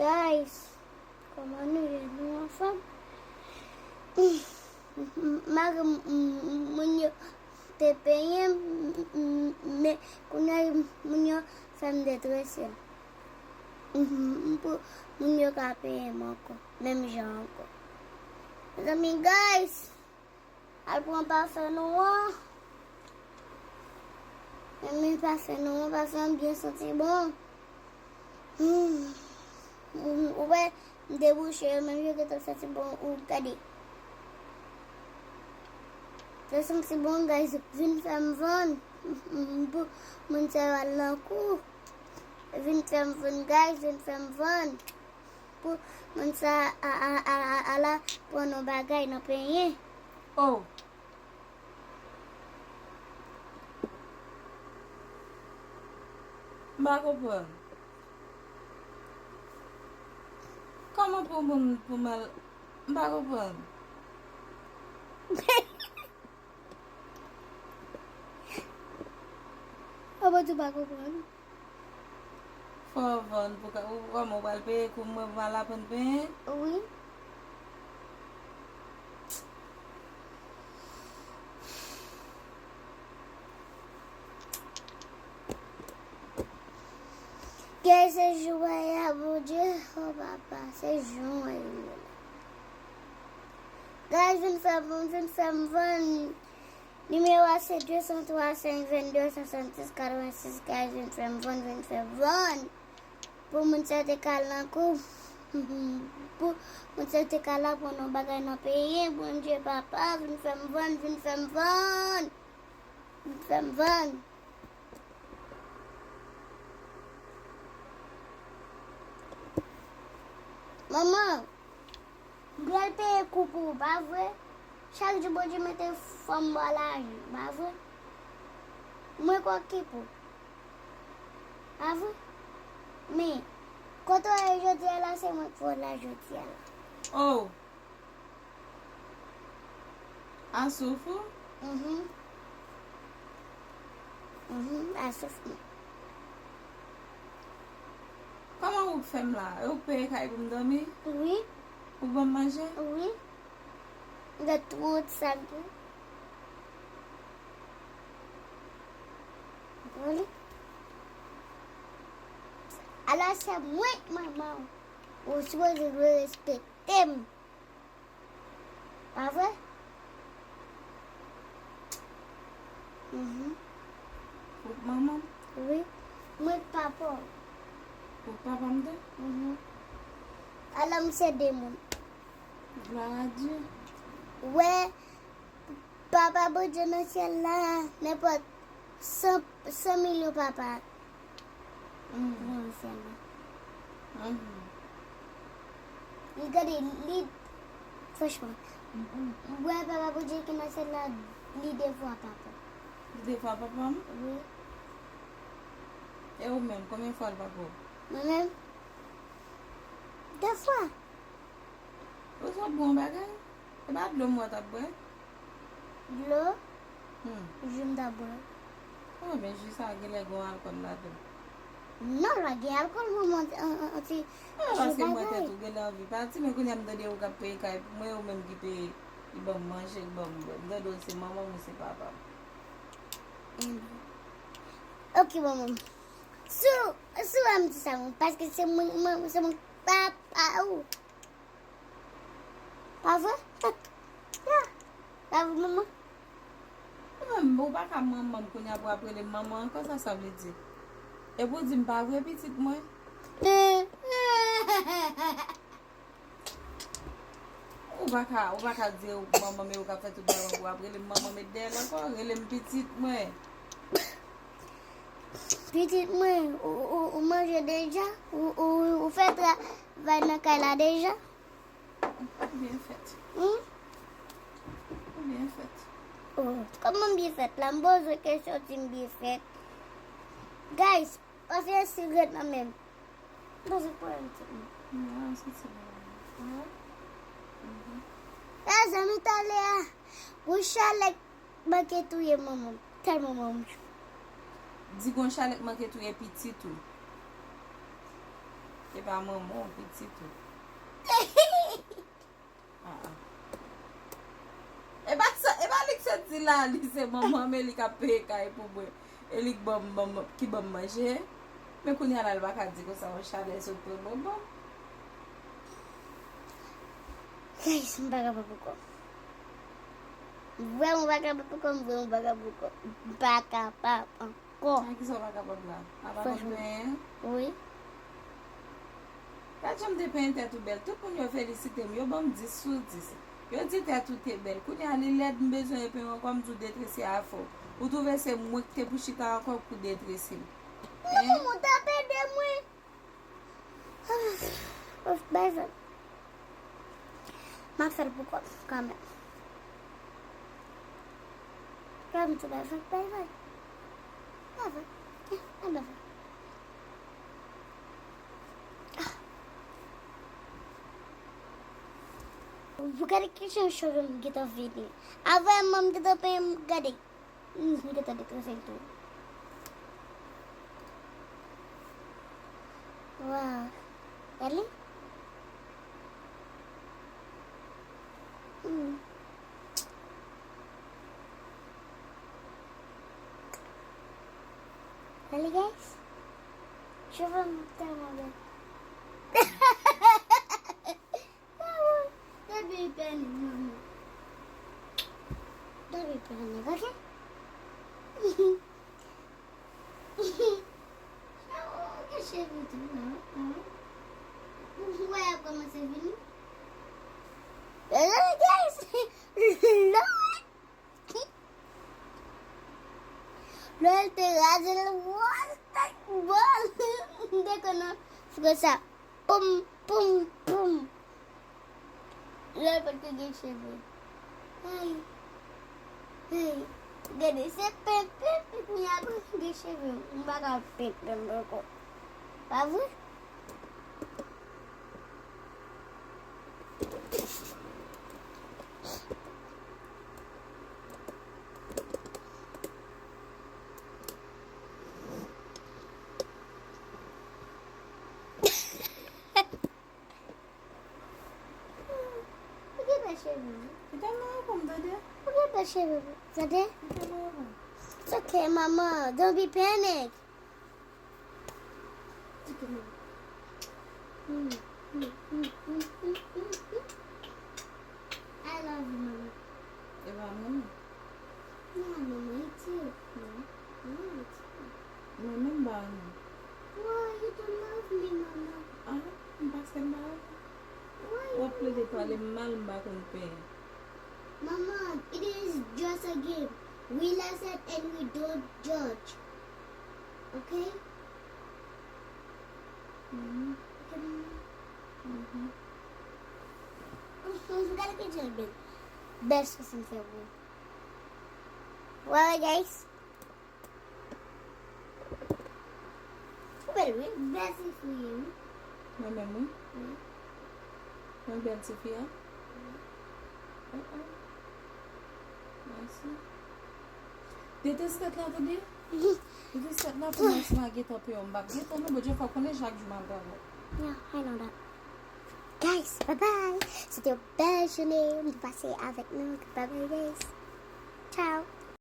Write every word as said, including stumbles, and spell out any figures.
Guys, kòman nou ye? Nou anfòm? M, m, malgre m, m, m, moun yo te penyen m, m, m, men kounye a moun yo fè m detrese. M, m, m, pou moun yo ka penyen m ankò, menm jan ankò. Mezanmi, guys, al pran pafen nou an. Men, men pafen nou an, pafen an byen santi bon. Hmm. Ou, ou wè, m debouche yo, menm yo gentan santi bon, ou gade. Yo santi bon, guys, vin fè m vann. Pou moun sa yo al nan kou. Vin fè m vann, guys, vin fè m vann. Pou moun sa a, a, a, a, al pran yon bagay nan penyen. Oh. M pa konprann. Kòman pou moun pou m al, m pa konprann. Kòman ou pa konprann? Fò w vann pou ka, ou, kòman ou pral peye kou mwen pou m al aprann penyen? Wi. Kè se jou a ya, Bondye, o papa, se jou a ye. Guys, vin fè m, vin fè m vann. Nimewo a se de san twa, senk venn de, swasannsis, katrevensis, guys, vin fè m vann, vin fè m vann. Pou moun sa te ka al nan kou. Pou moun sa te ka al pran yon bagay nan penyen, Bondye papa, vin fè m vann, vin fè m vann. Vin fè m vann. Manman, m pral peye kou pou ou, pa vre? Chak jou Bondye mete fanm bò lajan, pa vre? Mwen k okip ou, pa vre? Men, kote w ye jodi a la, se mwen k fè w la jodi a la. Oh! A souf ou? Mhm. Mhm, a souf mwen. Kòman ou k fè m la? Ou k peye kay pou m dòmi? Wi. Ou k ban m manje? Wi. M gen tout sa m gen. Wi. Alò se mwen k manman w. Ou sipoze dwe respekte m. Pa vre? Mhm. Ou k manman m? Wi. Mwen k papa w. Ou k papa m tou? Mhm. Alò m se de moun. Glwa a Dye. Wè, Papa Bondye nan syèl la, nenpòt san, san milyon papa. Mm. Nan syèl la. Mhm. Li gade, li, franchman, wè Papa Bondye ki nan syèl la, li de fwa papa. Li de fwa papa m? Wi. E ou menm, konbyen fwa l papa w? Mwen menm? De fwa. Ou sot bon bagay? E pa dlo m wè w t ap bwè? Dlo? Hmm. Ji m t ap bwè. Oh, men ji sa a genlè gen alkòl ladan l. Non, l pa gen alkòl, manman, an, an, an ti ji bagay. Ah, paske mwen tèt ou genlè anvi pati, men kounye a m tande ou k ap peye kay pou mwen, ou menm ki peye, ki ban m manje, ki ban m bwè. M tande w se manman m, ou se papa m. Enben. Ok, manman. Si w, si w wè m di sa, mwen, paske se mwen, mwen, se mwen papa ou. Pa vre? Ya. Pa vre, manman? Ou menm, ou pa ka manman m kounye a pou w ap rele m manman ankò, sa sa vle di? Epi w di m pa vre pitit mwen? Ou pa ka, ou pa ka di ou manman m e ou k ap fè tout bagay pou w ap rele m manman m e dèyè l ankò, rele m pitit mwen. Pitit mwen, ou, ou, ou manje deja? Ou, ou, ou fè travay nan kay la deja? Ou byen fèt. Hmm? Ou byen fèt. Oh, kòman m byen fèt la? M poze kesyon, di m byen fèt. Guys, pa fè sigarèt nan men m. M poze pran yon ti men. Non, se ti men. Hein? Mhm. E zanmi talè a, gon chalè k manke touye manman m. Tèlman manman m cho. Di gon chalè k manke touye pitit ou. E pa manman w, pitit ou. Ah, ah. E pa sa, e pa li k sot di la, li se manman, men li k ap peye kay pou mwen. E li k ban m, ban m, ki ban m manje. Men kounye a la, li pa ka di konsa, yon chalè sot pran ban m. Guys, m pa kapab ankò. M vrèman pa kapab ankò, m vrèman pa kapab ankò. M pa kapab ankò. Kò. Nan kisa w pa kapab la? A pa konn penyen? Wi. Gad jan m te penyen tèt ou bèl. Tout moun yo felisite m. Yo ban m dis sou dis. Yo di tèt ou te bèl. Kounye a li lèd, m bezwen penyen ankò, m di w detrese a fò. Ou twouve se mwen ki te pou chita ankò pou detrese m? Hein? Ou t ap ede mwen. Of, bay vag. M ap fè l pou kò m kanmenm. Kòm tou bay vag, bay vag. Bay vag. Bay vag. Pou gade ki jan cheve m gentan vini. Avè m, m gentan penyen m gade. Hmm, m gentan detrese l tou. Waw. Gade li. Hmm. Gade li, guys. Cheve m tèlman bèl. Don't be panic, mama. Don't be panic, okay? Cheve tou, mama, mama. Ou wè y ap kòmanse vini? Guys, Lord. Lè l te raze l, what the ball? M te konn fè sa. Poum, poum, poum. Lè l pa t gen cheve. Hey. Hey. Gade, se penp, penp, kounye a pou gen cheve. M pa ka penp, penp ankò. Pa vre? Ou gen bèl cheve, wi. Ou tèlman anfòm, tande? Ou gen bèl cheve, wi. Tande? Ou tèlman anfòm. It's okay, mama. Don't be panic. It's okay, mama. Mm, mm, mm. I love you, mama. E pa mwen. No, mama, it's you. Non. No, it's you. Mwen menm ba nou. Why you don't love me, mama? Ah, paske m pa renmen. Why you don't love me? W ap plede pale m mal, m pa konn penyen. Mama, it is just a game. We listen and we don't judge. Okay? Mhm. Okay, mama? Mhm. Mhm, gade ki jan l bèl. Bèl sosi m fè pou ou. Wè, wè, guys. Ou bèl, wi. Bèl tifi, wi. Mwen menm, wi. Wi. Mwen bèl tifi a? Wi. Oh, oh. Mèsi. Detrès tèt la, tande? Detrès tèt la, pou mwen, si m a gentan peye, m p ap gentan, non, Bondye fò konnen chak jou m al travay. Yeah, I know that. Guys, bye bye. Se te yon bèl jounen m te pase avèk nou. Bye bye, guys. Ciao.